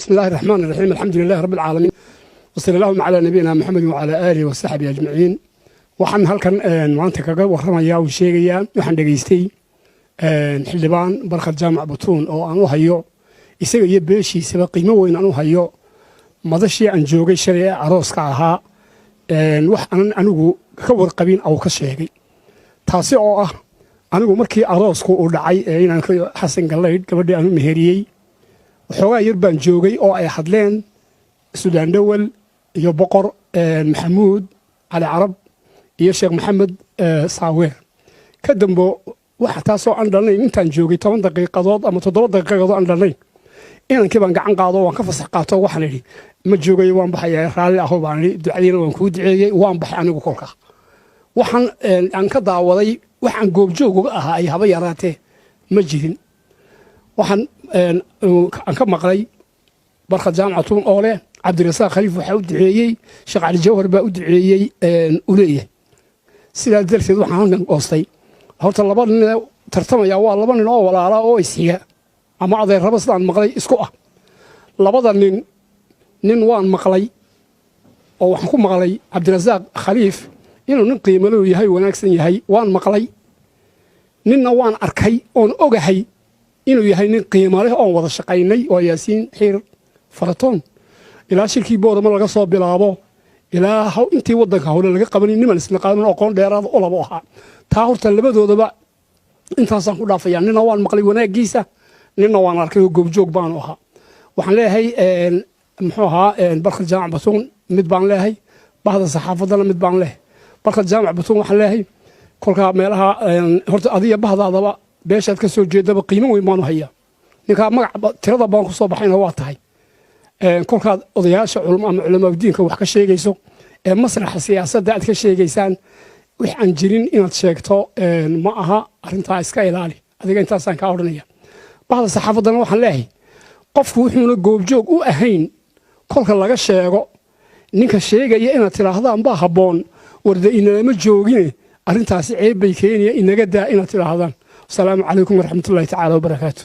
بسم الله الرحمن الرحيم، الحمد لله رب العالمين، وصلى اللهم على نبينا محمد وعلى آله وصحبه أجمعين. Waxaan halkan maanta kaga warramayaa uu sheegayaa, waxaan dhegaystay xildhibaan Barkhad Jaamac Batuun oo aan u hayo isaga iyo beeshiisaba qiimo weyn aan u hayo. Madashii aan joogay shalay ee arooska ahaa, wax aanan anigu ka warqabin au ka sheegay, taasi oo ah anigu markii aroosku uu dhacay ee inaan Xasan Gallaydh gabadhii aan u meheriyey, waxoogaa yar baan joogay oo ay hadleen Sudaan Dhowel iyo Boqor Maxamuud Cali Carab iyo Sheekh Maxamed Saaweer. Ka dambo waxa taasoo aan dhalnayn intaan joogay 10 daqiiqadood ama 7 daqiiqadood aan dhalnayn, inankii baan gacan qaado, waan ka fasax qaato. Waxaan idhi, "Ma joogayo, waan baxayaa, raalli aho," baan idhi. Ducadiina waan kuu duceeyey, waan baxay. Anigu kolka waxaan aan ka daawaday, waxaan goobjoog uga ahaa ay haba yaraatee ma jirin. Waxaan aan ka maqlay Barkhad Jaamac Batuun oo leh Cabdirasaaq Khaliif waxaa u duceeyey Sheekh Cali Jawhar baa u duceeyey u leeyahay. Sidaa darteed waxaan halkan goostay, horta laba nin tartamaya waa laba nin oo walaala oo isxiga ama adeerraba, sidaan maqlay isku ah. Labada nin, nin waan maqlay oo waxaan ku maqlay Cabdirasaaq Khaliif inuu nin qiimalow yahay, wanaagsan yahay, waan maqlay. Ninna waan arkay oon ogahay inuu yahay nin qiimo leh oon wada shaqaynay, waa Yaasiin Xiir Faratoon. Ilaa shirkii Boorama laga soo bilaabo ilaa intii waddanka howle laga qabanay, niman isnaqaanin, aqoon dheeraada olabo ahaa. Taa horta labadoodaba intaasaan ku dhaafaya. Nina waan maqlay wanaaggiisa, ninna waan arkay oo goobjoog baanu ahaa. Waxaan leeyahay, muxuu ahaa, Barkhad Jaamac Batuun mid baan leeyahay, bahda saxaafaddana mid baan leeyahay. Barkhad Jaamac Batuun waxaan leeyahay, kolkaa meelaha horta adiga bahdaadaba, beeshaad ka soo jeedaba, qiimo weyn baanu hayaa. Ninkaa magac tirada baan ku soo baxayna waa tahay. Kolkaad odayaasha culum ama culamaaudiinka wax ka sheegayso ee masraxa siyaasadda aad ka sheegaysaan, wax aan jirin inaad sheegto ma aha. Arrintaa iska ilaali adiga, intaasaan kaa odhanaya. Bahda saxaafaddana waxaan leeyahay, qofku wuxuuna goobjoog u ahayn kolka laga sheego, ninka sheegaya inaad tidhaahdaan baa habboon, "Warde inalama joogine, arrintaasi ceeb bay keenaya, inaga daa," inaad tidhaahdaan. Asalaamu calaykum waraxmatullahi tacaala wabarakaatu.